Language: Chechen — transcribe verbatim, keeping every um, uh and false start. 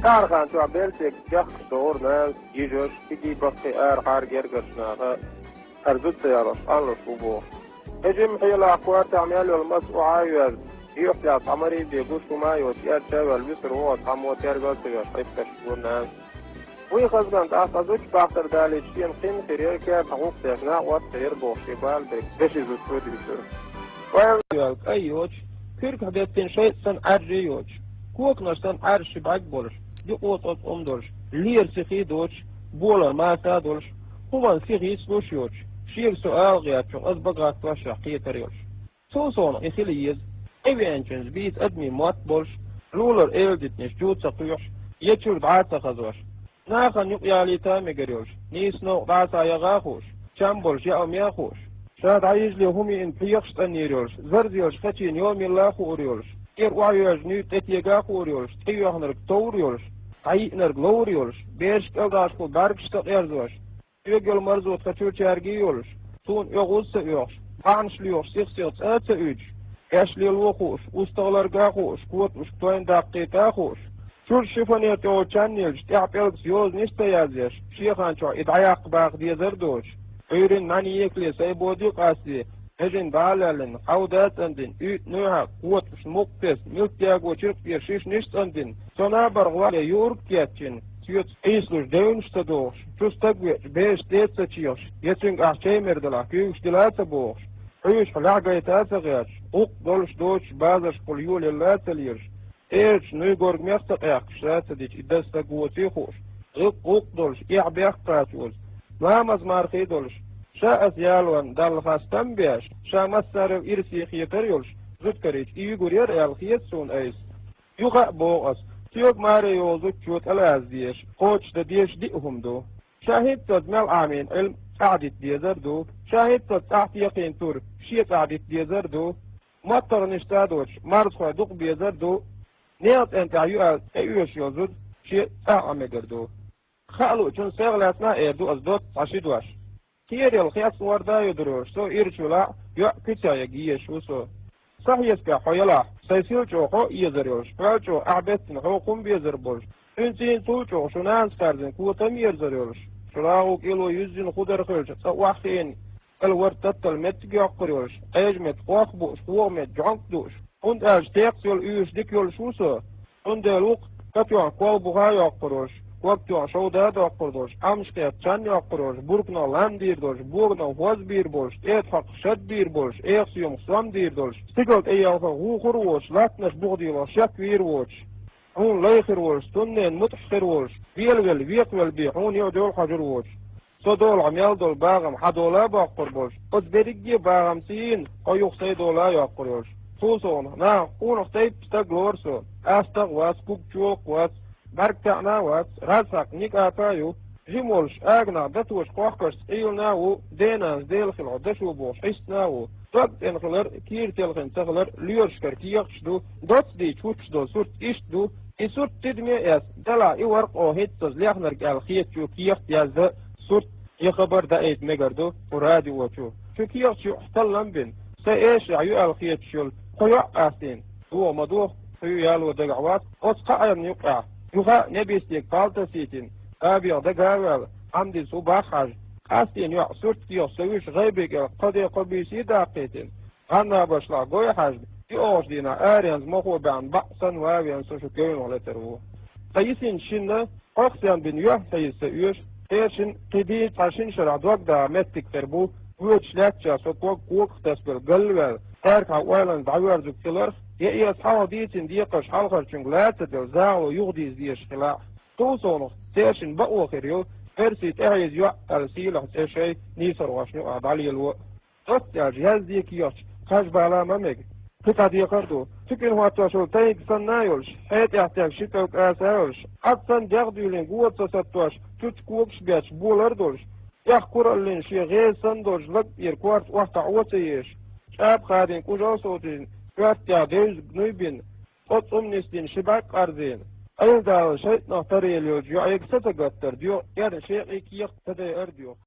Тахархан чохь беллачеран бехкаш догӀура нанас, йижарш, кегий, баккхий, арахьара гергарчу наха, хӀара зуда ца ялош, къанлуш ву бохуш. И жимма хьелахь кортехь мел йолу маса охьа а йоьзна, юьхь тӀехь цхьа маре бен гуш хӀума а йоцуш, эрча а ваьлла, вуьсур вогӀуш, цхьаммо тергал ца веш, хьиппаш ву нанас. Вуй хазганна тӀаккха зудчо бахтар далийча, шена кхин хир яра, кертахь гӀуллакх деш, накъост хир яра бохуш, шен бала дерг деши зудчо дуьйцура. Вайн йоьлла кӀай йоцуш, куьргахь деттина шайтӀа санна Ӏаьржий йоцуш, коканаш санна Ӏаьржа ши бӀаьрг болуш, дикъо цӀоцкъа хӀума долуш, лера сихий доцуш, болар маса а долуш, хӀуманна сиха йицлуш йоцуш, шега со ала гӀертачух аса бага гӀаттош шех кхетар йолуш. Цул совнаха и хила еза, тӀевеанчуьнца бийца адамийн мотт болуш, лулара эладитанаш чу ца кхоьхьуш, я чуьра дӀа а ца хазош, нахана юкъа ялийта а мегар йолуш, нийса новкъа дӀа а схьаяха а хууш, чам болуш яа ма яа хууш, ша дӀайижале хӀума йиъна пхьегӀаш цӀанйийр йолуш, зарзелаш хачийна йомилла а хуур йолуш, кӀера охьайоьжна нуьйта тӀетега а хуур йолуш, тӀеоьхнарг товр йолуш, дӀайиънарг ловр йолуш, бераш кӀелдашхула бӀаьргаш ца къерзош, соьга йолу марзо тхан чуьрчаьрга а йолуш, суна оьгӀаз ца оьхуш, бахьанаш лоьхуш, сих-сиха цӀа а ца уьдуш, гӀеш лело а хууш, устагӀа ларга а хууш, котамашка тойна даккхийта а хууш, чуьра шифонер тӀехула чан йиллича, тӀехь пӀелгаца йозанаш а ца язъеш, шен хан чохь и дӀаяккха баха дезар а доцуш, Ӏуьйранна нӀаьна екале сайбоди а къастаде, хьежина бӀаьлаьллина, хьовда а цӀандина, уьйтӀа нуй хьаькхна, котамашна мукъа тесна, милта дегочу чуьркъера шишанаш а цӀандина, со набарх вале юург а кечйина, соьца Ӏийсалуш девнаш а ца дохуш, чу стаг веача, бераш ден а ца чехаш, я цуьнга ахь чай-мер далахь, куьйгаш дила а ца бохуш, хьуьйсуш лаьхьа гайта а ца гӀерташ, гӀуллакх долуш доцуш, базаршкахула йолаелла а ца лелаш, эрчу нуй горгамех а ца къаьхкаш, ша ца дича, и даза стаг воций хууш, гӀиллакх-гӀуллакх долуш, эхь-бехк кхачоза, ламаз-мархий долуш, ша аса ялонна Далла хастам а беш, ша массарел ирсе хетар а йолуш, зудкарийча и юьгур яра аьлла хета суна айса. Юха а боху ас, соьга маре йолу зудчо тӀелаза дезаш, кхочушдан дезаш диъ хӀума ду. Ша хӀинццалц мел Ӏамийна Ӏилма цӀахь дита дезар а ду, ша хӀинццалц цӀахь текхийна тур шен цӀахь дита дезар а ду, маттаргӀанаш цӀа доцуш, марзхой дукха безар а ду, нехан цӀен тӀехь ю аьлла тӀеоьшуш йолу зуда шен цӀахь Ӏан мегар ду. Хаа луучун сайх лаьцна а эр ду ас доцца цхьа ши дош. Кхерал хецна ворда а йодур йолуш, со ирча вилахь, йоӀ куьцехь ян езаш ву со. Сан хьесапехь хьо ялахь, сайн сил чӀогӀа хьо а езар йолуш, хьол чӀогӀа ахь беттина хьо хӀума безар болуш, цуьнцийна цул чӀогӀа шу нанас хаьрзина котам а ерзар йолуш, шу лагӀу кӀело юьззина хӀун дар хилча, цкъа охьахиъна, кӀел ворта таттал меттиг йоккхур йолуш, къежа метта къох а бууш, хӀогӀа метта жӀонг а дууш, хӀунда аьлча текхас йолу уьйраш дика йолуш ву со. Цундела ву-кх, катоьхна кол буха а йоккхур йолуш, ког тоьхна шовда а доккхур долуш, Ӏамаш кхетта чан йоккхур йолуш, бурканах лам дийр долуш, богана хӀоз бийр болуш, тӀе тхокхуш шад бийр болуш, эха соьмах сом дийр долуш, стигала тӀеелхар гӀу хур воцуш, латтанаш буха дийлахь шек вийр воцуш, хьуна лай хир волуш, цуннена мутӀахь хир волуш, велавелла, векхавелла бен хьуна юкъа-юкъа хьожур воцуш. Со долахь мел долу багам хьан дола а боккхур болуш, оцу берриге а багам сийна, хьо юха сайн дола а йоккхур йолуш. Цул совнаха, нахах къонах тайпа стаг лору со, астагӀ а вац, кугчолакх а вац, бӀаьрг таьӀна а вац, раз хьакха никъапа а ю, жима волуш, аганах датош кхохкашца къийлана а ву, денанас Дела хила хьо дашо бохуш хьистина а ву. Дог цӀена хилар а, кийра телхина ца хилар а лоьрашкара кехаташ ду, доцца дийча хӀуттуш долу сурт иштта ду, и сурт тидаме а эцна, делахь и вара-кх оха хӀинццалц лехнарг аьлла хетачо кехат яздан сурт, я хабар даийта мегар ду кху радио чу. Шу кехаташ юкъахь таллам а бина, сайн эшарехь ю аьлла хеташ йолу кхо йоӀ къастийна, догӀа ма ду, хьуьйа яло дагахь вац, оцу кхаанна юкъахь, юха а небистиг пал тасийтина, кабех дага а ваьлла, Хьамдис ву бах хьажа, къастийна йоӀ сурт кехаш ца вуьйш гӀайби кӀел кхо де кхо буьйсий а даккхийтина, гӀаннабашлахь гой хьажна, и оха дийнахь аренца мохо баьхна бакъ санна ван а веана со шу кевнах летар ву. Ткъа йисинчу шинна кхойкху сенна бина юьхь хьийза ца оьшу, цершинна кхин дийна цхьа шина шарахь дог даха меттиг хир бу, воьдуш лаьттачохь со ког когах тасабелла галваьлла, цаьргахьа ойланна дӀайоьрзург хиларх, я иза хьалха дийцина декхарш хьалхарчуьнга ла ца делла, загӀало юхадиза дезаш хилахь. Цул совнаха, цершинна бакъо хир ю, Перси тӀехьийза йоӀ аьлла сийлахь цӀе шайн нийсархошна юкъахь дӀалело а. Доцца аьлча, язде кехаташ кхаж бала ма мега. Кхин цхьа декхар а ду. Цу кӀина хӀоттош волу тайпа санна а йолуш, хье тӀехь тегна ши пӀелг аса а йолуш, Ӏад санна дегӀ дуьйлина года ца саттош, цуьнца когаш бетташ болар а долуш, тӀех кура а лина шен гӀеза санна долчу лаг тӀера корта охьатаӀо а ца езаш, чӀаба хадийна кӀужал а совцийна, коьрта тӀехь девзиг нуй бина, цӀо цӀум нисдина ши бӀаьрг къарзийна, Ӏедалан шайтӀанах таръелла йолчу йоӀега са ца гаттар доьху, эрна шен къий кехат ца дайар а доьху.